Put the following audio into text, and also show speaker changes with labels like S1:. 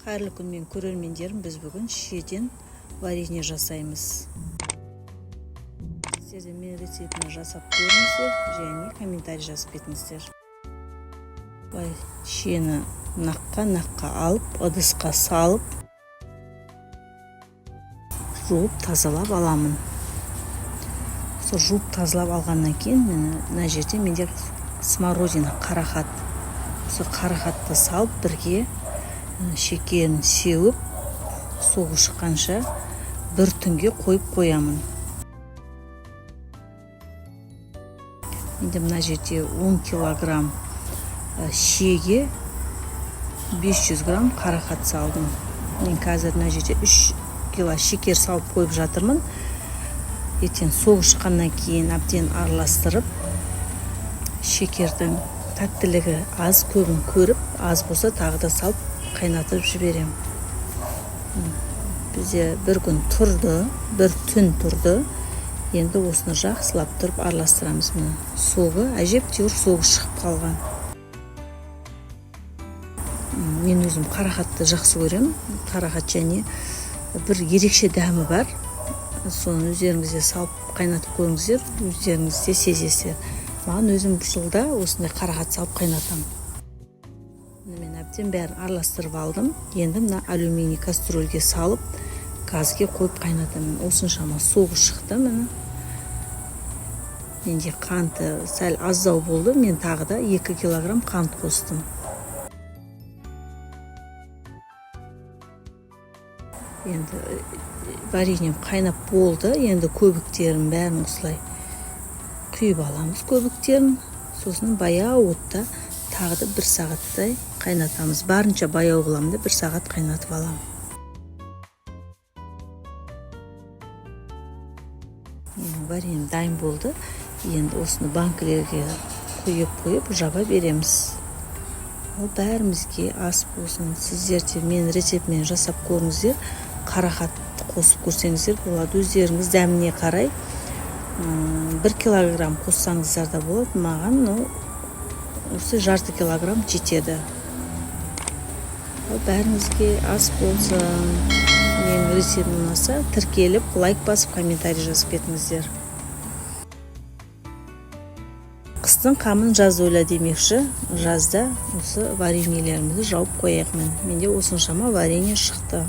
S1: Қайырлы күн, мен көрермендерім. Біз бүгін шиеден варенье жасаймыз. Сіздер де менің рецептімді жасап көріңіздер және комментарий жазып кетіңіздер. Былай шиені наққа алып, ыдысқа салып, жуып тазалап аламын. Сол жуып тазалап алғаннан кейін, міне, мына жерде менде смородина, қарақат. Сол қарақатты салып, бірге шекерін сеуіп, соғы шыққанша бір түнге қойып қоямын. Енді мына жерде 10 килограмм шиеге 500 грамм қарақат салдым. Мен қазір мына жерде 3 кило шекер салып қойып жатырмын. Ертең соғы шыққаннан кейін әбден араластырып, шекердің тәттілігі аз көбін көріп, аз болса, тағы да салып қайнатып жіберемін. Бізде бір күн тұрды, бір түн тұрды. Енді осыны жақсылап тұрып араластырамыз. Міне, согы әжептәуір, согы шығып қалған. Мен өзім қарақатты жақсы көремін. Қарақат және бір ерекше дәмі бар. Соны өздеріңіз де салып қайнатып көріңіздер, өздеріңіз де сезесіздер. Маған өзім жылда осындай қарақат салып қайнатамын. Мен әбден бәрін араластырып алдым. Енді мына алюминий кастрюльге салып, газге қойып қайнатамын. Осыншама согы шықты. Міне, менде қанты сәл аздау болды, мен тағы да 2 килограмм қант қостым. Енді вареньем қайнап болды. Енді көбіктерін бәрін осылай құйып аламыз, көбіктерін. Сосын баяу отта тағы да бір сағаттай қайнатамыз. Барынша баяу қыламын да, бір сағат қайнатып аламын. Менің вареньем дайын болды. Енді осыны банкілерге құйып жаба береміз. Ал бәрімізге ас болсын. Сіздер де менің рецептіммен жасап көріңіздер. Қарақат қосып көрсеңіздер болады. Өздеріңіз дәміне қарай 1 килограмм қоссаңыздар да болады. Маған осы жарты килограмм жетеді. Ал бәріңізге ас болсын. Менің рецептім ұнаса, тіркеліп, лайк басып, комментарий жазып кетіңіздер. Қыстың қамын жаз ойла демекші, жазда осы вареньелерімізді жауып қояйық. Міне, менде осыншама варенье шықты.